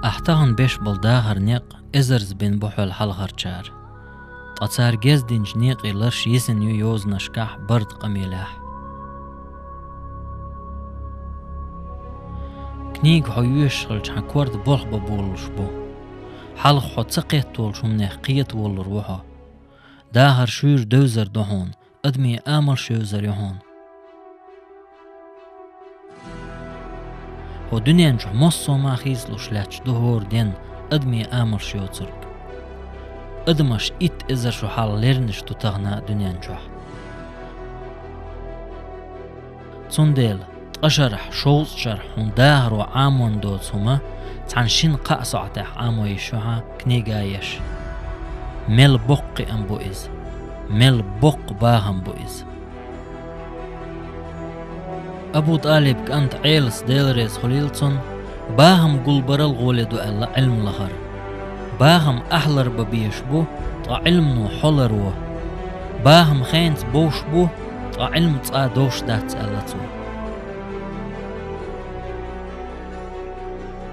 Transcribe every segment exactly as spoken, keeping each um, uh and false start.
Ахь тахана беш болу дахар некъ эзарза бина бу хьол хьалхарчара. Ткъа цара гездинчу некъий ларш йисина ю йозанашкахь барда къамелехь. Книга хьо йоьшуш хилча, хьан корта болх бан болалуш бу. Хьалха хьо ца кхетталучу хӀуманех кхета волалур ву хьо. Дахар шуьйра девзар ду хьуна, адамийн амалш йевзар ю хьуна. ХӀокху дуьнен чохь массо а ма хийцалуш лаьтташ ду хӀора ден адамийн амалш йоцург. Адамаш итт эзар шо хьалха леринаш ду тахана а дуьнен чохь. Цундела ткъа шарахь, шовзткъа шарахь хьуна дахаро Ӏамонан доцу хӀума цхьана шина-кхаа сохьтехь Ӏамо йиш ю хьан книга еш. Мел боккха кхиам бу иза, мел боккха бахам бу иза. Абу ТӀалиб кӀанта Ӏелас, Дела реза хуьлийла цунна, бахам гулбарал гӀоле ду аьлла Ӏилма лахара. Бахам ахь ларбан безаш бу, ткъа Ӏилмано хьо ларво. Бахам хенца бовш бу, ткъа Ӏилма цкъа довш дац аьлла цо.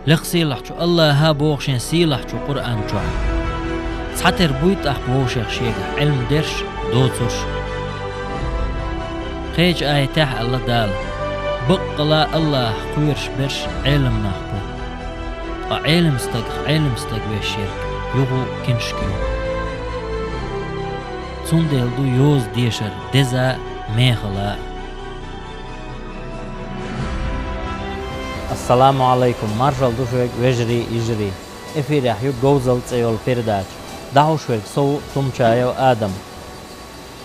Лекха сийлахьчу АллахӀа боху шен сийлахьчу Къуръан чохь: «Цхьатера буй тӀаккха вовшех шегахь Ӏилма дерш, доцурш?» Кхечу аятехь аьлла Дала: «Баккъала АллахӀах кхоьруш берш Ӏелам нах бу. Ткъа Ӏелам стагах Ӏелам стаг веш ерг юха а киншка ю». Цундела ду йоза дешар деза а, мехала а. Ассаламу алайкум, маршалла ду шуьга, вежарий, йижарий! Эфирехь ю «Говзалла» цӀе йолу передача. ДӀахьош верг со ву Тумчаев Адам.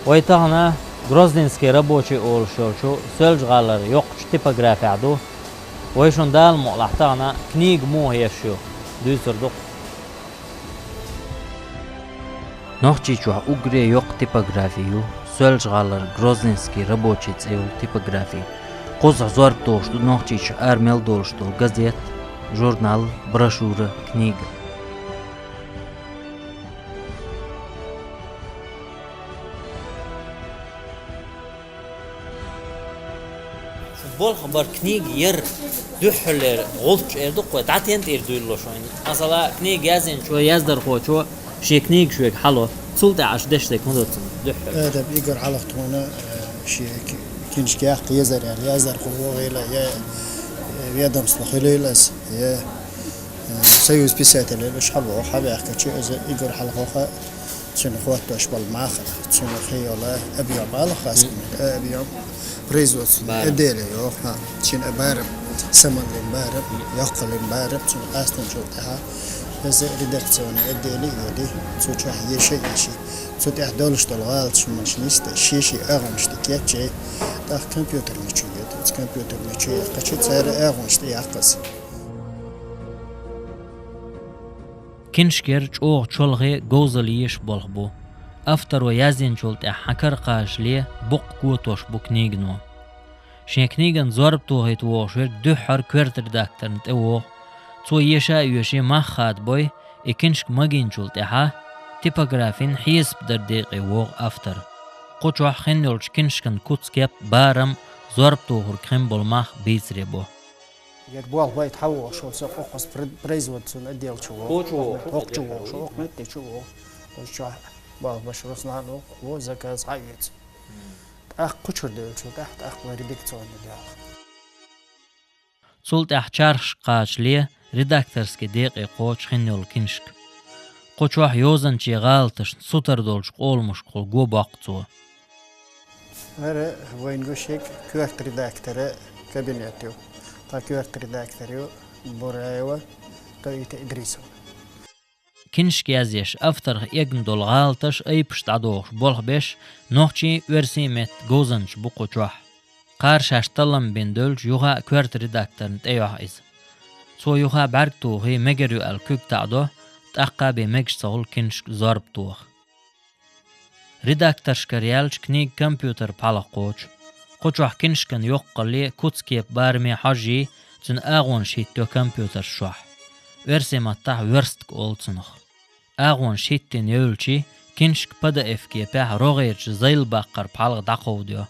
Вай тахана Грозненский рабочий олуш йолчу Соьлжа-ГӀалара йоккхачу типографехь ду. Вай шуна Дала мукъалахь тахана книга муха еш ю, дуьйцур ду-кх. Нохчийчохь уггаре йоккха типографи ю Соьлжа-ГӀалара Грозненский рабочий цӀе йолу типографи. Кхузахь зорба тухуш ду Нохчийчохь ара мел долуш долу газет, журнал, брошюра, книга. Болх бар книга яр дуьххьарлера гӀулч эр ду-кх вай, дӀа тен тӀера дуьйлало шуна. Масала, книга язйинчо, яздархочо шен книга шуьга хьало. Цул тӀаьхьа аша деш дерг хӀун ду цунна дуьххьара? Э, даб, Игор хьалха тхуна, э, шен ки-, киншка яккха езар аьлла, яздархо вогӀийла, я, э, ведомство хуьлийла аса, я, э, союз писателей, уьш хьабоху, хьабаьхкича, иза Игор хьалхоха Цуьнан хӀоттош болу мах, цуьнан хи йолу объём ала хастам, э, объём производственный отделе йоху, хьа. Цуьнан барам, самаллин барам, йоккхаллин барам, цуьнан къастамчул тӀаьхьа иза редакционный отделе а йоди, цу чохь еша а еши. Цу тӀехь долуш долу гӀалаташ машиниста шен-шен агӀонаш тӀе кечъяй, тӀаккха компьютерный чу йоьду. Иза компьютерный чу яьккхича, цара агӀонаш тӀе яккхаза. Киншкера чӀогӀа чолхе говзалла езаш болх бу. Авторо язйинчул тӀаьхьа хьан кара кхачале боккха котош бу книгано. Шен книган зорба тохийта вогӀуш верг дуьххьара коьрта редакторна тӀе вогӀу. Цо еша а йоьший мах хадабой, и киншка магийначул тӀаьхьа типографин хьесап дар декъе вогӀу автор. Кху чохь хин йолчу киншкан куц-кеп, барам, зорба тохург хин болу мах бийцаре бо. Яр болх байта хьан вогӀуш, со кхокхаза пр-, производственный отдел чу вогӀу. Кху чу вогӀу, кху чу вогӀу, кху метте чу вогӀу. Оцу чохь болх баш Руслан ву, заказ хьаоьцу. ТӀаккха кху чуьра девлчул тӀаьхьа, тӀаккха вай редакционный делахь. Цул тӀаьхьа чархашка кхачале редакторский декъе кхочу хин йолу киншка. Кху чохь йозанчийн гӀалаташна сутара долчу къоламашкахула го боккху цо. ХӀара вайн гуш ерг коьрта редактора кабинет ю. Тхан коьрта редактор ю Бураева Тоита Идрисовна. Киншка язъеш, авторх эгна долу гӀалаташ, айпаш дӀадохуш болх беш, нохчийн, оьрсийн меттан говзанчаш бу кху чохь. Кхара шаьш таллам бина девлча, юха а коьрта редакторна тӀейохьу иза. Цо юха бӀаьрг тухий, мегар ю аьлла куьг таӀадо, тӀаккха а бен мегаш ца хуьлу киншка зорба тоха. Редакторшкара яьлча, книга компьютер пхьалгӀа кхочу. Кху чохь киншкан йоккхалле, куц-кеп, бараме хьожжий, цуьнан агӀонаш хӀиттайо компьютерш чохь. Оьрсийн маттахь верстка олу цунах. АгӀонаш хӀиттина евлчи, киншка ПДФ-кепехь рогӀерчу зайла баккхар пхьалгӀа дӀакховдайо.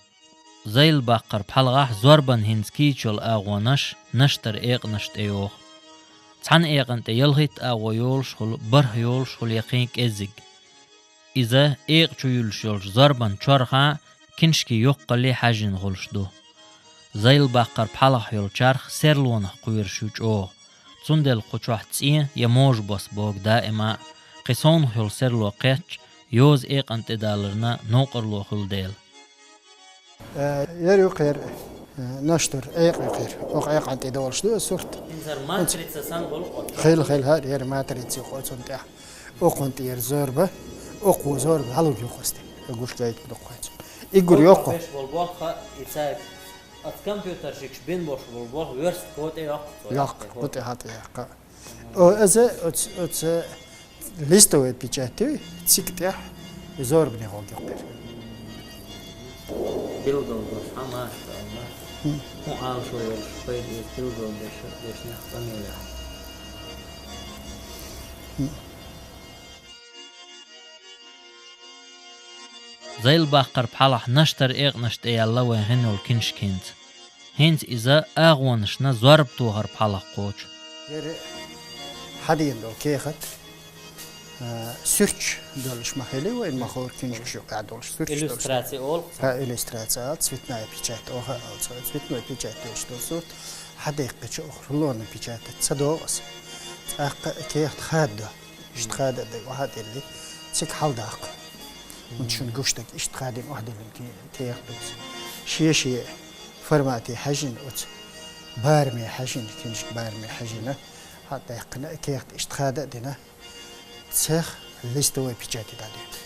Зайла баккхар пхьалгӀахь зорбан хӀинца кийча йолу агӀонаш, наштар экъанаш тӀейоху. Цхьана экъан тӀе ялхитта агӀо йолаш хула, бархӀ йолаш хула я кхин кӀеззиг. Иза экъа чу юллуш йолча зорбан чорхахьа киншки йоккхалле хьаьжжина хуьлуш ду. Зайлабаккхара пхьалах йолу чарх серлонах кхоьруш ю чӀогӀа. Цундела кху чохь цӀен я можа бос богу даима а, кхин совнах йолу серло кхетча, йоза экъан тӀедаларна новкъарло хуьлу дела. Э, ер ю кхер, э, наштар, экъа ю кхер. Оха экъан тӀе долуш ду сурт. Инзар матрица сан болу кхо. Хел, хел, хар, ер матрица ю кхо цунна тӀехь. Окхун тӀера зорба, окху зорба, хьалуг ю кхо сте. Гуш гайта дукхойца. Игур йоккху. Беш болу бохха, и цаьрга. Ас компьютер шикш бин бош болу бохха, верст кхо тӀе йоккху цо. Йоккху, кхо тӀе хьа тӀе яккха. О, иза оц-, оц-, листовая печать, цигахь зорбане гӀо гӀокхир. Билгал долуш, хьан машка, хьан машка. Хм. ХӀун Ӏалашо йолуш, пайда эца билгал деш, дешнех фамилия. Хм. Зайлабаккхара пхьалахь наштар экъанаш тӀе яьлла вайн хин йолу киншка хӀинца. ХӀинца иза агӀонашна зорба тохар пхьалах кхочу. Ер хьадийна долу кехат, а, суьрташ долуш ма хили вайн, ма хӀора киншкаш юкъахь долуш суьрташ долуш. Иллюстрация олу? Ха, иллюстрация ал, цветная печать, оха ал, цо цветной печать долуш долу сурт, хьадеккхича оха рулонный печать ца догӀу аса. ТӀаккха кехат хададо. Иштта хада а дага охьа а делли, цига хьалдаккха. ХӀунда шуна гуш дага иштта хадийна охьадиллина ке-, кехат ду аса. Шен-шен формате хьаьжжина оцу, бараме хьаьжжина, киншка бараме хьаьжжина, хьа а даьккхина, кехат иштта хада а дина, цех листовой печати дӀадоьду.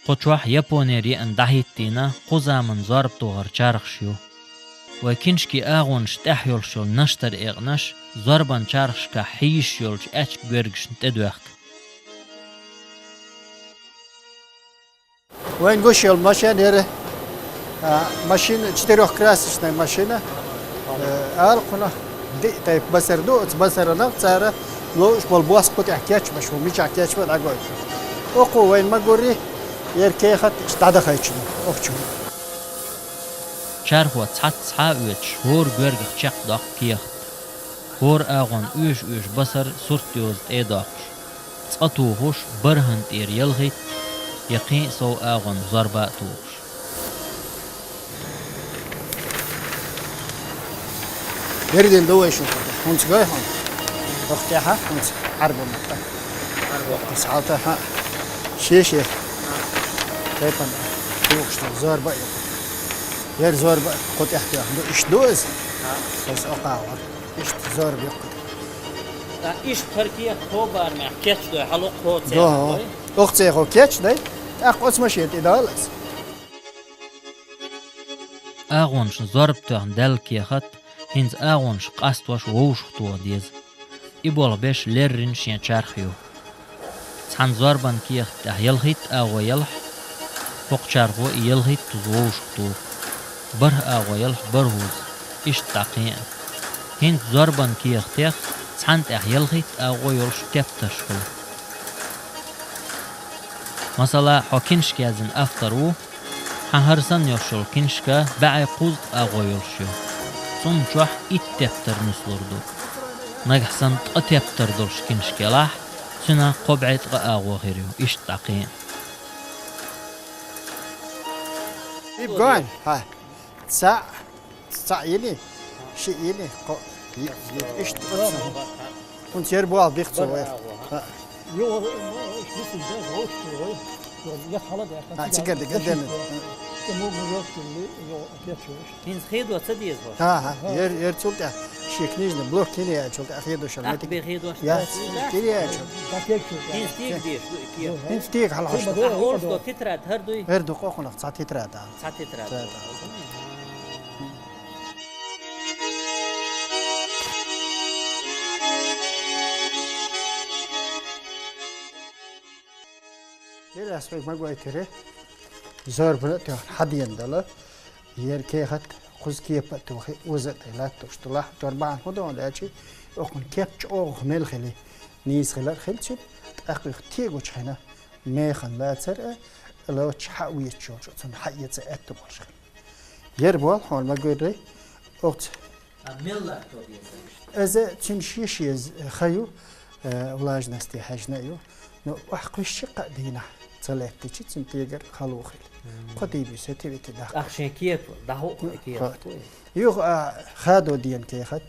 Кху чохь Японера еана дӀахӀиттийна кху заман зорба тохар чархаш ю. Вай киншки агӀонаш тӀехь йолуш йолу наштар экъанаш зорбан чархашкахь хьийзаш йолчу аьчка гоьргашна тӀедоьхку. Вайн гуш йолу машина яра, а, машина, четырёхкрасочная машина. Э, алкхунах диъ тайпа басар ду, оцу басаранах цара лоуш болу бос кху тӀехь кечбаш ву, мичахь кечбан дӀагойшу. Окху вайн ма гурри, ер кехат иштта дӀадахайчу охчу. Чархо цхьацца схьа а оьцуш, хӀора гоьргах чекхдоккху кехат. ХӀора агӀон оьшу-оьшу басар сурт йоза тӀе а доккхуш. Цкъа тухуш, бархӀан тӀера ялхитта, я кхин а сов агӀон зорба а тухуш. Бердин ду вай шу. ХӀунца гой хьуна? Охтехьа, хӀунца Ӏарба ма тӀа. Охтис хьалта, хьа. Ши-ши. Тайпан тухуш ду, зорба а ю. Ер зорба а кху тӀехь тоьхна ду. Иштта ду иза? Иза окхагӀор. Иштта зорба ю кху тӀехь. Ткъа иштта хӀара кехат кхо барамехь кечдой хьало кхо цӀе. Оху цӀехо кечдай, тӀаккха оцу машина тӀе дала аса. АгӀонаш зорба тоьхна даьлла кехат, хӀинца агӀонаш къастош вовшахтоха деза. И болх беш леррина шен чарх ю. Цхьана зорбан кехат тӀехь ялхитта агӀо ялахь, хӀокху чархо и ялхиттаза вовшахтуху. БархӀ агӀо ялахь бархӀуза, иштта дӀакхин а. ХӀинца зорбан кехатех цхьана тӀехь ялхитта агӀо йолуш тептарш хуьлу. Масала, хьо киншка яздина автор ву, хьан хӀара санна йолуш йолу киншка бӀе кхузткъа агӀо йолуш ю. Цунна чохь итт тептар нислур ду. Нагахь санна ткъа тептар долуш киншка ялахь, цуьнан кхо бӀе ткъа агӀо хир ю, иштта дӀакхин а. Ибган, хьа, цхьаъ, цхьаъ йили, шиъ йили, кхо, йи-, йи-, иштта оцу. ХӀунца ер болх бих цо вайх. ХӀаъ. ХӀаъ, цигара дика дена. ХӀинца хедо ца деза хьо? ХӀаъ, хӀаъ. Ер, ер цул тӀаьхьа шен книжный блок кина яьлчул тӀаьхьа хедо шал метиг. Бе хедош яц. Кина яьлчул. ХӀинца тига деш ду и кехат? ХӀинца тига хьалхьаш ду. Олуш до тетрадь хӀара дуй? ХӀара ду кхо хьунах цхьа тетрадь ала. Цхьа тетрадь. Цхьа тетрадь. Дера ас вайга ма гойтира. Зорбана а тоьхна хьадена дала. Ер кехат кхуза кепа а тухи, оза а тӀе латтуш ду лахь. Дор бахьана хӀун ду аьлчи, окхун кеп чӀогӀах мел хили, нийса хилар а хилчи, тӀаккха уьх тегучу хьина механ лацар а, лоч хьа а везачу йолчу, цунна хьа а эца аьтту болуш хина. Ер боху хьуна ма гуьррий, оцу А мел латто деза? Из цуьнан шен-шен ха ю, э, влажности хьаьжна а ю. Ну, охьа кхуьссуш кхаа дийнахь ца лаьттича, цуьнан тегар хало хила. Мм. Кхо дийбуьйса тивити даккха. Ах, шен кепа, дӀахо а кхо кепа. Хо. Юха, а, хадо дена кехат,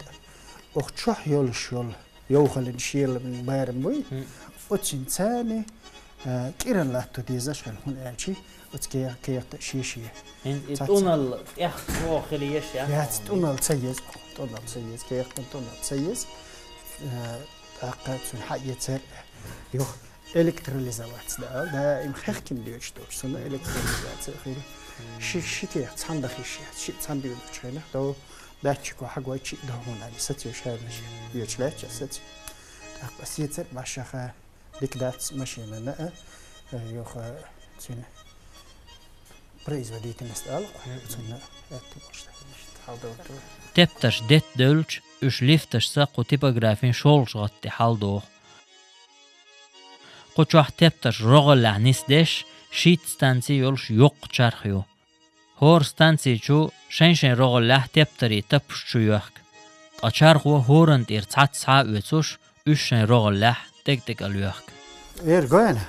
оха чохь йолуш йолу йовхаллин шелан барам буй, хм, оцуьнан царна, а, кӀиран латто дезаш хила, хӀунда аьлча оцу ке-, кехата шен-шен. ХӀинца и цац тӀуналла тӀех чӀогӀа хила еш яц? Яц, тӀуналла ца еза, тӀуналла ца еза, кехатан тӀуналла ца еза. А, тӀаккха цуьнан хьаэцар юха электролизоваться дан ала, даим хехкина доьдуш долчу, цунна электролизация хила. Ши, ши кехат цхьаьна даха йиш яц, шиъ цхьаьна доьдучу хенахь, до датчико хьагойту, шиъ даха хӀунда аьлча сацо шарнаш йоьдуш лаьтташ сацо. ТӀаккха сецар башаха дика дац машинана а, юха цуьнан производительность ала кху, цунна аьтту болуш дац. Хьалдовту. Тептарш детта девлча, уьш лифташца кху типографин шолгӀачу гӀатта тӀе хьалдоху. Кху чохь тептарш рогӀаллехь нисдеш, шийтта станци йолуш йоккха чарх ю. ХӀора станци чу шайн-шайн рогӀаллехь тептарийн таппаш чу йоьхку. Ткъа чархо хӀоранна тӀера цхьацца схьа а оьцуш, уьш шайн рогӀаллехь тӀекӀ-тӀекӀал йоьхку. Эр гойна?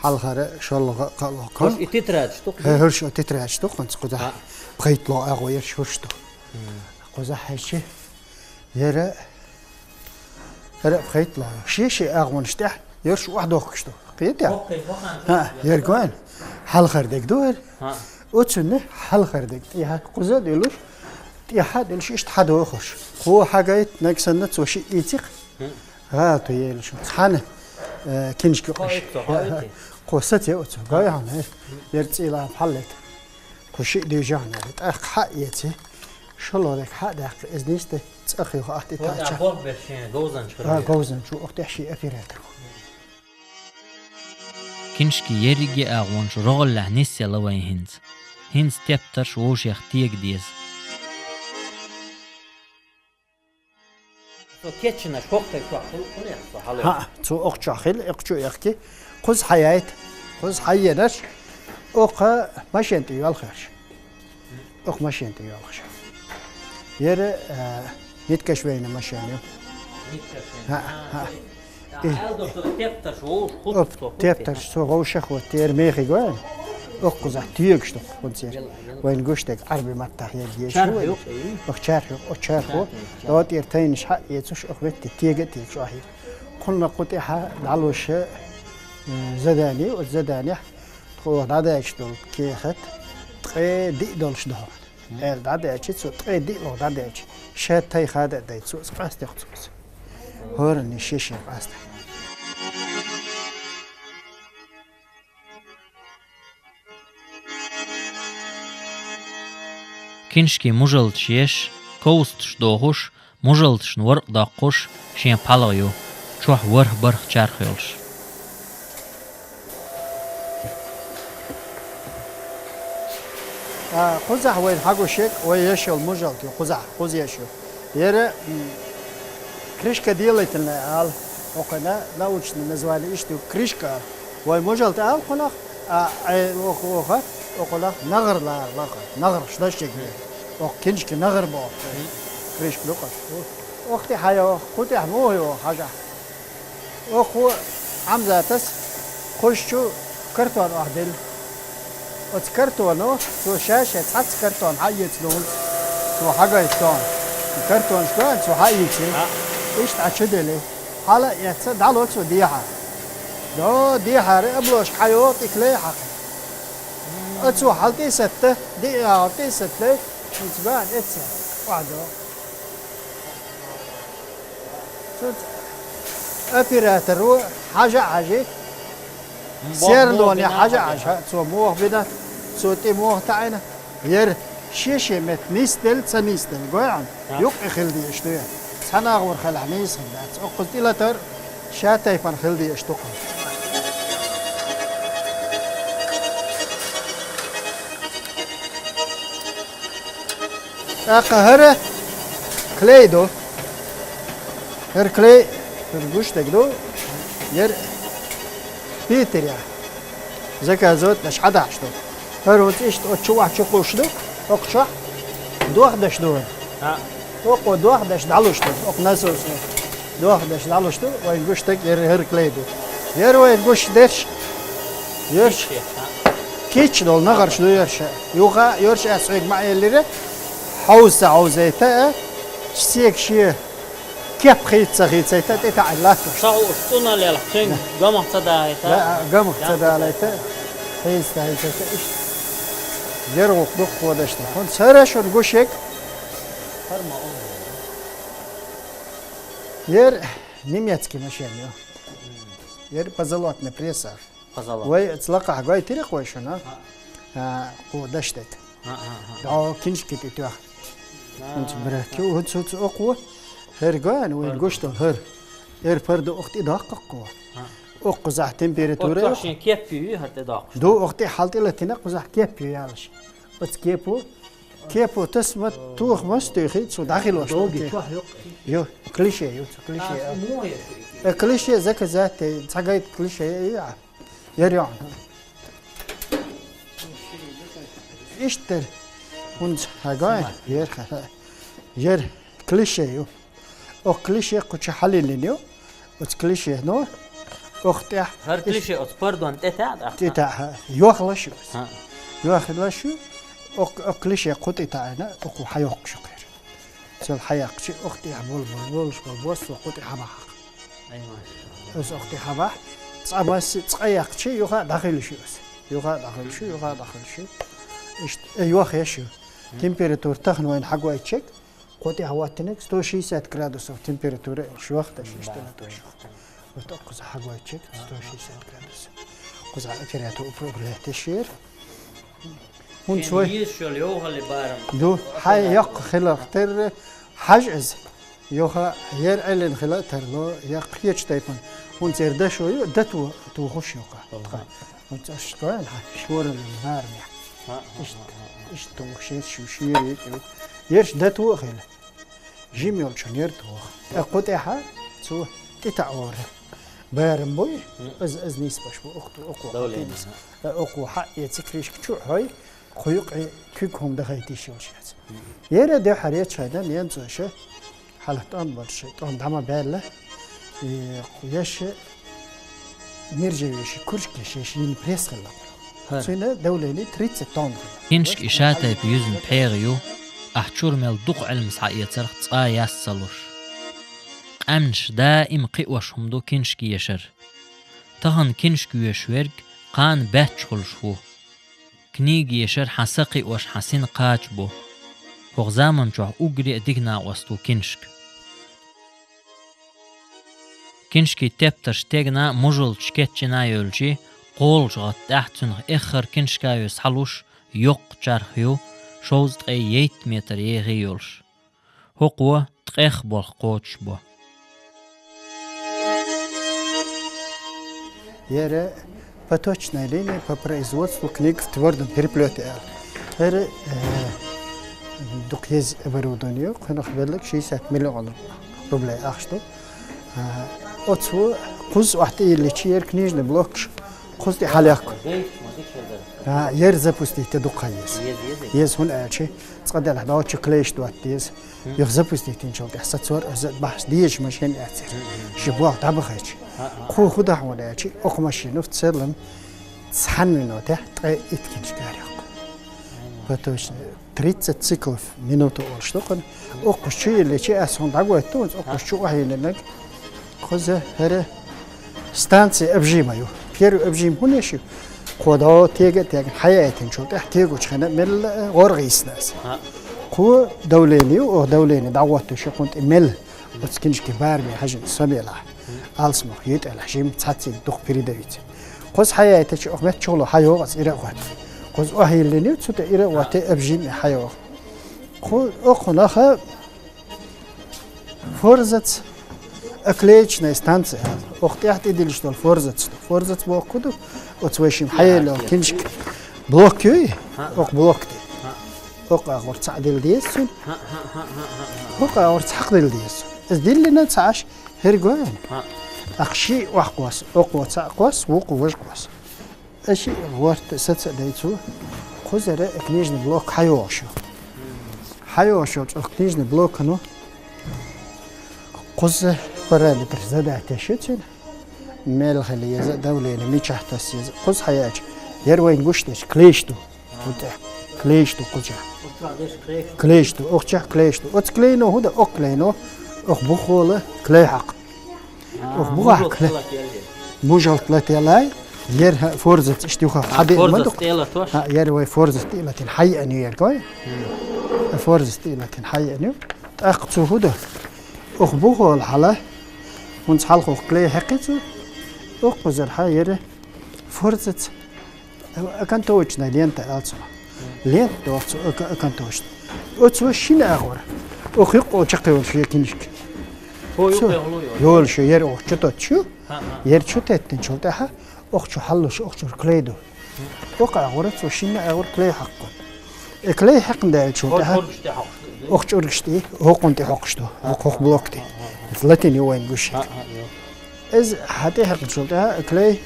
Хьалхара, шолгӀа, кхоалгӀа. ХӀорш и тетрадаш ду-кх? ХӀе, хӀорш и тетрадаш ду-кх, хӀинца кхузахь. А. ПхийтталгӀа агӀо ерш хӀорш ду. М. Кхузахь хьаьжча, яра, яра пхийтталгӀа. Шен-шен агӀонаш тӀехь ерш охьадохкуш ду. Кхетий? Боккхий, боккхий. ХӀаъ, эр гойна? Хьалхара дег ду эр? ХӀаъ. Оцунна хьалхара дег тӀехьа кхуза а дуьллуш, тӀехьа а дуьллуш, иштта хьадохуш. Кхо хьагайта, наг санна, цо шиъ ийци-кх. ГӀалат ю елаш. Цхьана, э, киншка кхо къуьш. Кхо саце оцу. Гой хьуна, э, яра цӀий лаам хьаллета. Кху шиъ дуьйжа хьуна аьлла. ТӀаккха хьаэци. ШолгӀа дег хьа а даьккхи, иза нисде цӀа хьоьху атта этажа. Говзанча хила. А, говзанча, оха тӀехь шен оператор ву. Киншкин ерриге а агӀонаш рогӀаллехь нисъелла вайн хӀинца. ХӀинца тептарш вовшех тега деза. Со кечйинарш хӀокху тайпа чохь хуьлу, хуьлу яхь со хьалха? ХӀаъ, цо окху чохь хила, окху чу а яхки, кхуза хьаяйта, кхуза хьаенарш, окху машен тӀе йоьлхуш. Окху машен тӀе йоьлхуш. Яра, а, ниткаш вайна машен ю. Ниткаш вайна. ХӀаъ, а, хӀаъ. Э, аьлла ду, со тептарш вовшах хӀутту, оп, со хӀутту, тептарш хӀаъ. Со вовшах хӀутту, яра мехиг вайн. Окхузахь тоьгуш ду-кх хӀунцара. Вайн гуш дерг Ӏарби маттахь ерг езаш ю вайн. Чарх ю-кх и? Окху чарх ю, окху чархо. Чарх ю, чарх. До тӀера тайнаш хьаэцуш, окху метте тега а тегаш ахьийра. Кхунна кху тӀехьа дӀалуш, э, задани, оцу заданехь тхо дӀадаьлча долу кехат ткъе диъ долуш ду хьуна. Аьлла дӀадаьлча, цо ткъе диъ лоха дӀадаьлча, ша тай хада а дайта, цо аса къастайо-кх цо аса. ХӀоранна шен-шен къастай. Киншкин мужалташ еш, ковзаташ дохуш, мужалташна варкъ доккхуш, шен пхьалгӀа ю, чохь ворхӀ-бархӀ чарх йолуш. А, кхузахь вайна хьагуш ерг, вай еш йолу мужалт ю, кхузахь, кхуза еш ю. Яра, м, крышка делательная ала, окхуьнан научный название иштта ю, крышка ала. Вай мужалт ала кхунах, а, э, оха, оха, окхунах нагӀар ла-, лаха, нагӀарш даш чигне. Окху киншкин нагӀар боху. Крышка ду-кх. Охти хьайо, кху тӀехь муха йо, хьажахь. Окхо Хьамзатас кхуза чу картон охьаделла. Оцу картоно цо ша-ша цхьацца картон хьаэца луна. Цо хьагайта тхуна. И картонаш гоьна цо хьаийцира. А. Иштта Ӏа чу дели. Хьала а эцна, дӀало цо дехьа. До дехьара обложка хьайо, тӀе клей хьакхи. Оцо хьал тӀе а сатта, диъ агӀор тӀе а сатта лей, хӀинца гоьна эцна. Охьадо. Цуьнца операторо хьажа а хьажи, м, серлоне бо-, бо-, хьажа а хьажа, цо муха бина, цо тӀе муха таӀийна, яра шен-шен метта нисделла, ца нисделла, гой хьуна, а, юккъе хила дезаш ду. Цхьана агӀор хилахь нийса хила дац. Окхуза тӀелатар ша тайпана хила дезаш ду-кх. ТӀаккха хӀара клей ду. ХӀара клей, хӀара гуш дерг ду. Яра Питерехь заказывать деш хьадахьаш ду. ХӀара хӀинца иштта оцу чу охьа чу кхуссуш ду, окху чохь дохадеш ду хӀара. А. Окхо дохадеш дӀалуш ду, окх насос. Дохадеш дӀалуш ду, вайна гуш дерг ер хӀара клей ду. Ер вайна гуш дерш, ерш кийча дола нагӀарш ду ерш. Юха ерш аз хьоьга ма аьллира, хьовза ца хьовзайта, а, сега шен кеп хийца ца хийцайта, тӀе таӀа латташ. Ша хууш цӀуна лелах, цуьнга гамах ца дахайта. Да, гамах ца далайта, хийца ца хийцайта, иштта. Ер гӀуллакх ду кхо дешна. ХӀунда цара шуна гуш ерг? Ер немецкий машина ю. Ер позолотный пресса. Позолотный. Вай, цу лакхахь гойтира-кх вай шуна? А, кхо даш дайта. А, а, а. ДӀо киншки тӀе тоьхна. А, хӀунца а, бара а. Кю, хӀунца, хӀунца окхо. ХӀара гойту, вайна гуш долу хӀара. Ер пардо укх тӀе доккху-кх кхо. А. Укх кхузахь температура. Оцу шен кеп ю, хӀара тӀе доккхуш. Ду, укх тӀе хьал тӀе латина кхузахь кеп ю ялаш. Оцу кепо, кепо тасма тоха мас тӀе хи, цо дӀахилош. Доги чохь ю-кх. Ю, клише ю, цу клише. А, а. Мо я ши. Э, клише заказать, э, цхьа гайта клише, э, я. Ер ю. Иштта дер. ХӀунца хьагой, ер ха-, ер клише ю. Окх клише кху чу хьалиллина ю. Оцу клише, ну, окх тӀехь. ХӀара клише оцу пардон тӀе таьӀа, тӀе таьӀа, хьа. Йохлаш ю. Хьа. Йохлаш ю. Окх, окх клише кху тӀе таьӀина, окхо хьайоккхуш ю кхера. Цул хьаяккхачи, окх тӀехь болу, болу, болуш болу бос, окх тӀе хьабахьа. Ай, маша. Оцу окх тӀе хьабахь, цкъа масси, цкъа яккхачи, юха дӀахилла шу оцу. Юха дӀахилла шу, юха дӀахилла шу. Иштта, э, йохъеш ю. Температура тахана вайна хьагойтчиг, кху тӀехь хӀоттинарг сто шестьдесят градусов температура, шох даш, иштта на то шох. Вот кхуза хьагойтчиг, сто шестьдесят градусов. Кхуза оператор управлять еш яра. ХӀунда шен цой езаш йолу йовхалли барам. Ду, хьай йоккха хиларх терра, хьажа иза. Йоха, ер Ӏеллина хила а тарло, я кхечу тайпана. ХӀунда церан дашо ю, дато тухуш йоха. Аха. Тхан. ХӀунда цо аш гоьн хьа, шораллин барамехь. Ха, ха, иштта, ха, ха, ха. Иштта тухуш, ерш ю, шера ю. Ерш дато а хила. Жим йолчун ер тоха. Ткъа кху тӀехьа цо тӀе таӀора. Барам буй, мгм, аз, аз нийсбаш бу, укх-, укхо давление, хьатийца. Ха. Э, укхо хьаэца кришка чу а хьой, кху юкъе куьг хӀума дахайта йиш йолуш яц. Мгм. Яра дуьххьара ечхьайна ненцо ша хьалха тӀом болуш, тӀом дӀа ма баьлла, и яша нержавеющий кружка еш, еш йина пресс хилла. Ха. Цуьнан давление тридцать тонн хилла. Киншка и шатайпа юьзна пхьегӀа ю, ахь чуьра мел дукха Ӏилма схьаэцарх цкъа а яс ца луш. Къаьмнаш даим кхиош хӀума ду киншка ешар. Тахана киншка йоьшуш верг кхана баьчча хуьлуш ву. Книга ешар хьан са кхиош, хьан сина кхача бу. ХӀокху заманчохь уггаре а дика накъост ву киншка. Киншкин тептарш тегна а, мужаллаш кечйина а йолчу кхолачу гӀатта тӀехь цуьнах эххар киншка йоьсу схьалуш йоккха чарх ю, шовзткъе йтта метр еха йолуш. ХӀокхо ткъех болх кхочуш бо. Яра поточная линия по производству книг в твёрдом переплёте аьлла. ХӀара, э, дукха еза оборудование ю, кхунах беллаг шестьдесят миллион рублей ахча ду. А, оцу кхуза охьатаиллича яра книжный блокаш кхуза тӀе хьалаяккха. А, яра запустить де дукха еза. Еза, еза. Еза хӀунда аьлча, цкъа делахь дӀо чу клейш дотта деза. Юха запустить йинчул тӀехь сацор а за-, бахьаш дезаш машина эцира. Ши болх дӀабахайча. Кху хӀун дахьа ван аьлча, окху машина в целом цхьана минотехь ткъе итт киншка яра йоккха. Потому что тридцать циклов в минуту олуш ду кхуьнан. Окхуш чу йиллича, ас хӀума дӀагойту, окхуш чу охьайиллинарг. Кхуза хӀара станция обжима ю. Первый обжим хӀун еш ю? Кхо дӀо тега а тегна хьаяйтинчул тӀехь, тегучу хенахь мелла а гӀор гӀийсна аса. Кху давление ю, оха давление дӀагӀоттуш ю кхунна тӀе мелла. Оцу киншкин бараме хьажина со мелахь. Алсамох йитӀелахь жима цхьацца дукха передавить. Кхуза хьаяйтича, оха меттачугӀало хьайогӀу аса ира а гӀотту. Кхуза охьайиллина ю, цу тӀе ира а гӀотту, обжим а хьайогӀу. Кху, окхунах форзац, оклеечная станция. Оха тӀехь тӀедиллаш долу форзац ду. Форзац боху ду, оцу вай шимма хьаелла йолу киншка блок юй, окху блок тӀе. Окху агӀор цхьаъ дилла деза цуьнан. Окху агӀор цхьаъ дилла деза цуьнан. Иза диллина ца Ӏаш, хӀерго вайна. ТӀаккха шиъ охьакхосса, окхо цхьаъ кхосса, вукхо важа кхосса. Аша ворта саца а дайцо, кхузара книжный блок хьайогӀуш ю. ХьайогӀуш йолчу книжный блокано Кхуза параметр задать деш ю цуьнан. Мел хила еза, давление мичахь тасса еза. Кхуза хьаяьлча, яр вайн гуш деш, клейш ду. Вот, э, клейш ду кхуза. Клейш ду, охча клейш ду. Оц клейно хӀу да, ох клейно. Ох бухола клей хьакъ. Ох бухахь клей. Мужалт лателай. Яр форзац ишта юха хьаде ма дук. Яр вай форзац тӀилатин хьайя ю яр гой. Форзац тӀилатин хьайя ю. ТӀаккха цу хӀу да. Ох бухола хьала. ХӀунца хьалха ох клей хьекхи цу. Ох кхузар хьа яр форзац. Окантовочная лента аьлла цунах. Лента дохцу окантовочная. Оцу шина агӀор. Ох юкъо чакхйолуш я кинишка. Йолуш я, яр ох чу тоттуш ю. Яр чу теттинчул тӀаьхьа ох чу хьаллуш, ох чура клей ду. Ох агӀора цо шина агӀор клей хьаккху. Э клей хьекхна даьлчул тӀаьхьа ох чӀургаш тӀе, хӀокхун тӀе хьокхуш ду. ХӀокху блок тӀе. Латин ю вайн гуш. Иза хьа тӀе хьекхначул тӀаьхьа клей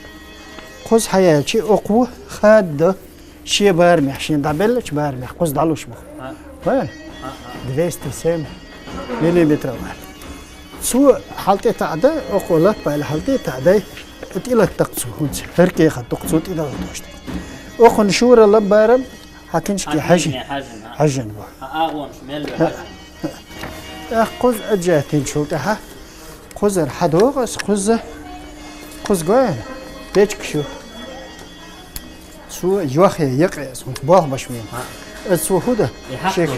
кхуза хьаяьлчи, окхо хадда шен барамехь, шен дӀабеллачу барамехь кхуза дӀалуш бу. Ва? Двести семь миллиметров. Цо хьал тӀе таӀда, окхо лаппайла хьал тӀе таӀдай, тӀилаттакх цо хӀунца. ХӀаркехат дукха цо тӀидалла дошта. Окхун шура лаббарам, хьа киншке хьажи. Хьажин бу. ТӀаккха кхуза аджатинчул тӀаьхьа. Кхузар хьадогӀу ас, кхуза, кхуза гоьна, печкаш ю. Цо йохе якъе ас, хӀунца болх баш вен. Ас цо хӀу да? Шек.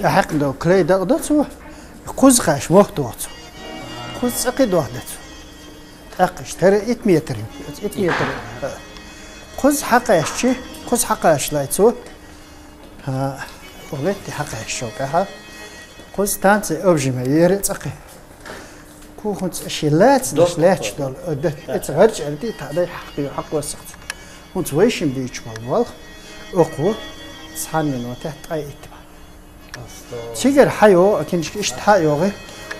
Хьекхна до клей дакъ до цо. Кхуза хаш мохтохцу. Кхуза цӀакхи дохда цо. ТӀаккха иштта хӀара итт метр ю. Итт метр ю. Кхуза хьакхаьшчи, кхуза хьакхаьшлай цо. ХӀа, метте хьакхаьшчул тӀаьхьа. Кхуза станция обжима, яр цӀакхи. Кху хӀунца ши лаьцна лаьтташ долу, эца гӀарчӀ аьлла тӀе таӀдай хьакхайо хьакхоссахца. ХӀунца вайшин бийчу болу болх, окхо цхьана минотехь ткъе итт бан. Цигара хьайогӀу, а киншка иштта хьа а йогӀий,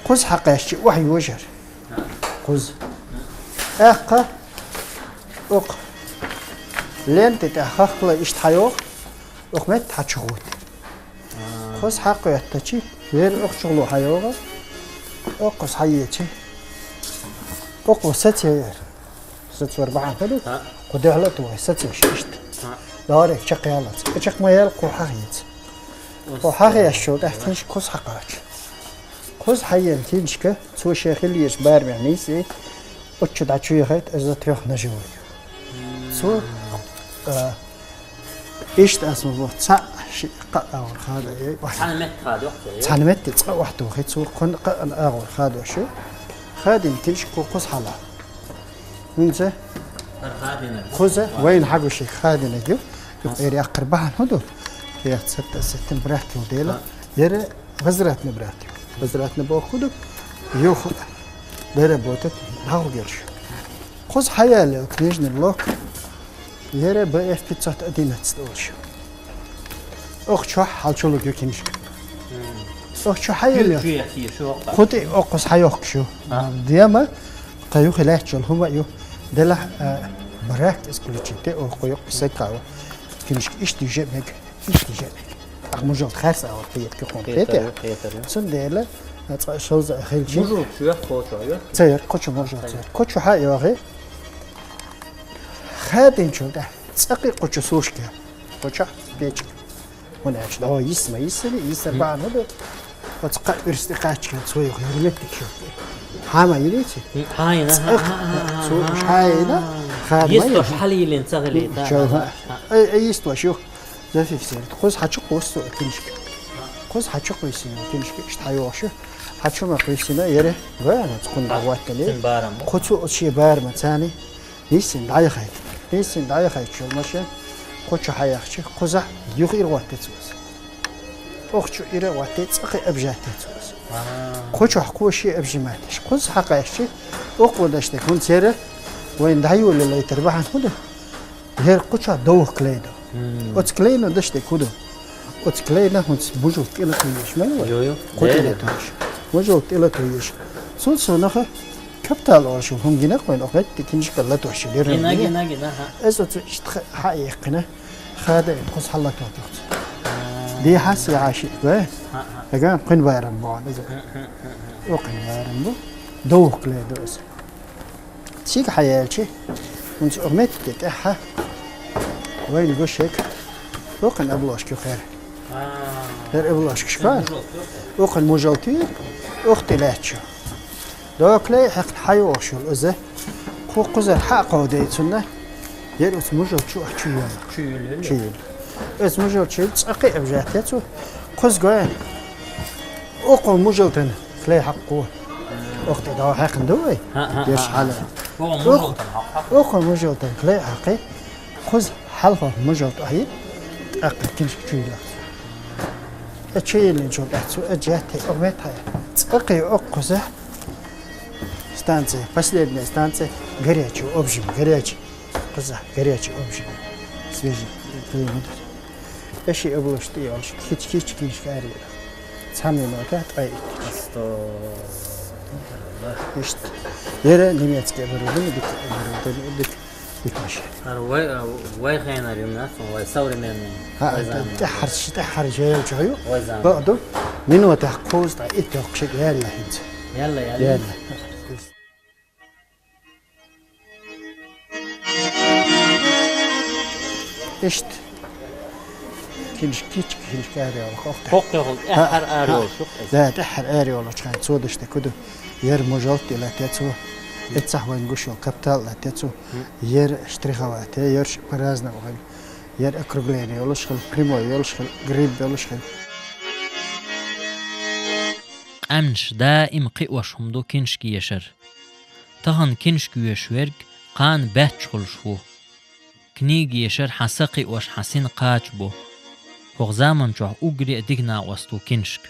кхуза хьакхаьшчи охьа йожар. Кхуза. ТӀаккха окху ленти тӀехь хахкалай иштта хьайогӀу, окху метта хьачу гӀутту. Кхуза хьакхоьттачи, вер охчугӀло хьайогӀу, окхуза хьаечи, окхо сацевер. Сацвар бахьана хӀун ду? Кху дуьхьал а тухий, сацеш иштта. Лорик чекхъяллалц. Кху чекх ма ял, кху хьахийца. Кху хьахийчул тӀаьхьа киншка кхуза хьакхача. Кхуза хьаена киншка, цо шен хила езачу барамехь нийса, оцу чу дӀа чу яхайта, иза трёх ножевой ю. Цо, а, Иштта ас ма боху, цхьаъ шиъ кхаъ агӀор хада, эй, бахьа. Цхьана метте хада, йоккха, эй? Цхьана метте цкъа охьатохи, цо кхунна кхаъ агӀор хадош ю. Хадийна киншка кхуза хьала. ХӀинца кхуза вайна хьагуш хадийнарг ю. Юкъера яккхар бахьана хӀун ду? Кхетта сатта сеттина брат йолу дела. Яра возвратный брат ю. Возвратный боху хӀун ду? Юха доработать дӀагӀоргерш. Кхуза хьаяллал книжный блок. Яра Б Ф пятьсот одиннадцать олуш. Ох чохь хьалчулуг ю киншка. Ох чу хьаелла. Кху тӀе окхус хьайохкуш ю. Дема, кхайухи лаьттачул хӀума а ю. Делахь, а, брак исключить, ох кху юкъ сагкхава. Киншка иштта йижа мег, иштта йижа мег. Ах мужалт харс а вот пиет кихун петя. Цундела, а, цкъа шовза а хилчи. Мужалт шу яхь кхочу ю? Ца яр, кхочу мужалт ца яр. Кхочу хьа йохи. Хадинчул тӀаьхьа цӀакхи кхочу сушке. Кхочу печка. ХӀунда аьлча дӀо йисма йисари, йисар бахьана хӀун ду? Оцу кхаъ уьрс тӀе кхаччалц вайх юьрметтиг шо. Хьама йилийци? Хьайна, цӀакх, цо хьайна, хадма йилийна. Йистош хьалийлина ца гӀилийта. Чо, хьа. Ай, ай, йистош ю. Зафиксировать. Кхуза хьачу кхуссу киншка. Кхуза хьачу кхуьссина киншка, иштта хьайохуш ю. Хьачу ма кхуьссина, яре, гой, ана цхьа хӀунда гӀоттали. Цун барам бу. Кху цу шен барма цани. Нийсин дӀаяхайта. Нийсин дӀаяхайта чуьра машен. Кху чу хьаяхчи, кхузахь юха ира гӀоттац ваза. Ох чу ира гӀоттац, цӀакхи абжаттац ваза. Кху чохь кхо ши абжиматиш. Кхуза хьакхаьшчи, ох кху дашдик, хӀунда церан вайн дӀайолалайтар бахьана хӀун ду? ХӀера кху чохь довха клей ду. Оцу клейно дашдик хӀун ду? Оцу клейна хӀунца мужалт тӀе латуьйш, ма ю вай? Йо, йо. Кху тӀе латуьйш. Мужалт тӀе латуьйш. Цул совнаха Каптал олуш хӀума гина вайна, охьа метте киншка латош ю. Гина, гина, гина, хьа. Аса оцу иштта хьа а яьккхина, хада кхуза хьалатотухуц. Дехьа сехьа шиъ вай. Хьа, хьа. Ага, кхин барам бу, иза. О, кхин барам бу. Довх ле ду иза. Цига хьаелчи. Унца охмет те тӀехьа. Вайн гушек. О, кхин обложка хер. Хер обложка шка. О, кхин мужалти. Ох, ти лечо. Доклей хьакъ хьайошул иза. Ху кхузар хьакъо дейцунна. Ер уц мужал чу а чу яла. Чу яла. Чу яла. Эс мужал чу цӀакъи обжатецу. Кхуз гоя. Охо мужалтан клей хьакъу. Охта дава хьакъан ду вай? Ха, ха, Ерш ха. Хьала. Охо мужалтан хьакъ. Охо мужалтан клей хьакъи. Кхуз хьалфа мужалт ахи. ТӀаккха кинш чуйла. Э, чуйла чу бацу, э, жати, охмет хай. ЦӀакъи охкуза. Станция, последняя станция. Горячий обжим, горячий. Кхуза, горячий обжим. Свежий. Климат. Эши облашти ялш, хич-хич кинш кари. Цхьа минута тӀай. Ишт. Яра немецкий оборудование, дик оборудование, дик, дик машина. Ар вай, а, вай хенар юм на, вай современный. Ха, вай заман. ТӀехьар, тӀехьар жел чаю. Вай заман. Баъду, минута кхуза ит ёкшик яла хинц. Яла, яла. Яла. Ишт. Кинш кич, кинш кари алхохта. Хоккехол, тӀехьар ари йолуш. Да, тӀехьар ари йолуш хай, цо дашта куду. Ер мужалт ила тецу. Эцах вайн гушо каптал ла тецу. Ер штриховать, ер ш-, по-разному хай. Ер округление йолуш хай, прямой йолуш хай, гриб йолуш хай. Къаьмнаш даим кхиош хӀума ду киншка ешар. Тахана киншка веш верг кхана баьчча хуьлуш ву. Книга ешар хьан са кхиош хьан син кхача бу. ХӀокху заманчохь уггаре а дика накъост ву киншка.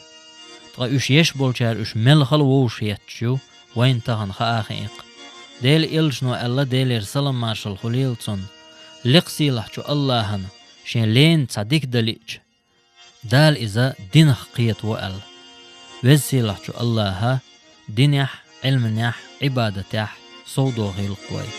Ткъа уьш еш болчара уьш мелхала вовшах етташ ю, вайна тахана хаа хиъна-кх. Делан элчано аьлла, Делера салам-маршалла хуьлийла цунна, лекха сийлахьчу АллахӀана шен лена цхьа дика дан лиъча, Дала иза динах кхетаво аьлла. Веза-Сийлахьчу АллахӀа динехь, Ӏилманехь, Ӏибадатехь совдохийла-кх вай.